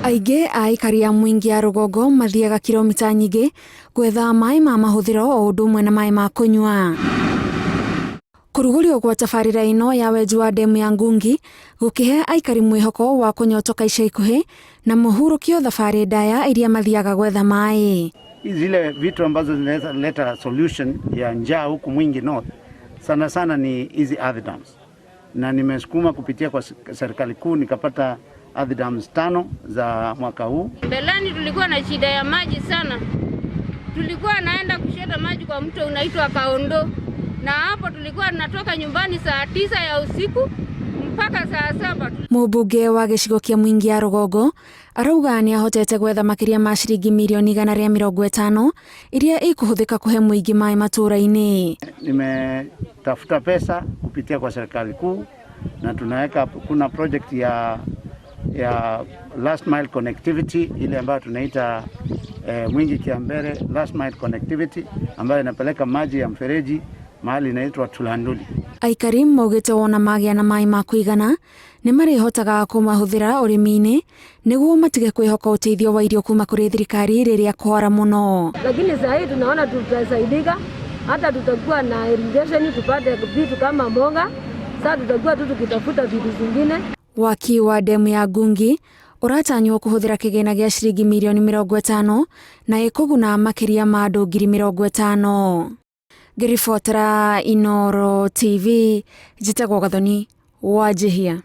Aingĩ a aikari a Mwingi ya rũgongo mathiaga kilomita nyingĩ gwetha maĩ ma mahũthĩro o ũndũ ũmwe na maĩ ma kũnyua. Kũrugũrio gwa tabarĩra ĩno ya wenji wa ndemu ya Ngungi gũkĩhe aikari mwĩhoko wa kũnyotoka ica ikuhĩ na mũhurũkio thabarĩ ndaya iria mathiaga gwetha maĩ. Zile vitu ambazo zinaweza leta solution ya njaa huku Mwingi North sana sana ni hizi earth dams, na nimesukuma kupitia kwa serikali kuu nikapata earth dams 5 za mwaka huu. Mbeleni tulikuwa na shida ya maji sana, tulikuwa naenda kushota maji kwa mto unaitwa Kaondo, na hapo tulikuwa tunatoka nyumbani saa 9 ya usiku mpaka saa 7. Mũmbunge wa gĩcigo kĩa Mwingi ya rũgongo arauga nĩ ahotete gwetha makĩria ma ciringi mirioni 150 iria ikũhũthĩka kũhe mũingĩ maĩ matũũra-inĩ. Nimetafuta pesa kupitia kwa serikali kuu na tunaweka, kuna project ya last mile connectivity ile ambayo tunaita Mwingi Kiambere last mile connectivity ambayo inapeleka maji ya mfereji mahali inaitwa Tulanduli. Aikari maugĩte wona magĩa na maĩ ma kũigana nĩ marĩhotaga kũmahũthĩra ũrĩmi-inĩ nĩguo matige kwĩhoka ũteithio wa irio kuma kũrĩ thirikari rĩrĩa kwara mũno. Lakini saa hii tunaona tutasaidika, hata tutakuwa na irrigation tupate vitu kama mboga, sasa tutakuwa tu tukitafuta vitu zingine. Waki wa ndemu ya Ngungi ũratanywo kũhũthĩra kĩgĩna gĩa ciringi mirioni 50 na ĩkũguna makĩria ma andũ 50,000. Ngĩribotera Inooro TV, njĩtagwo Gathoni Wanjihia.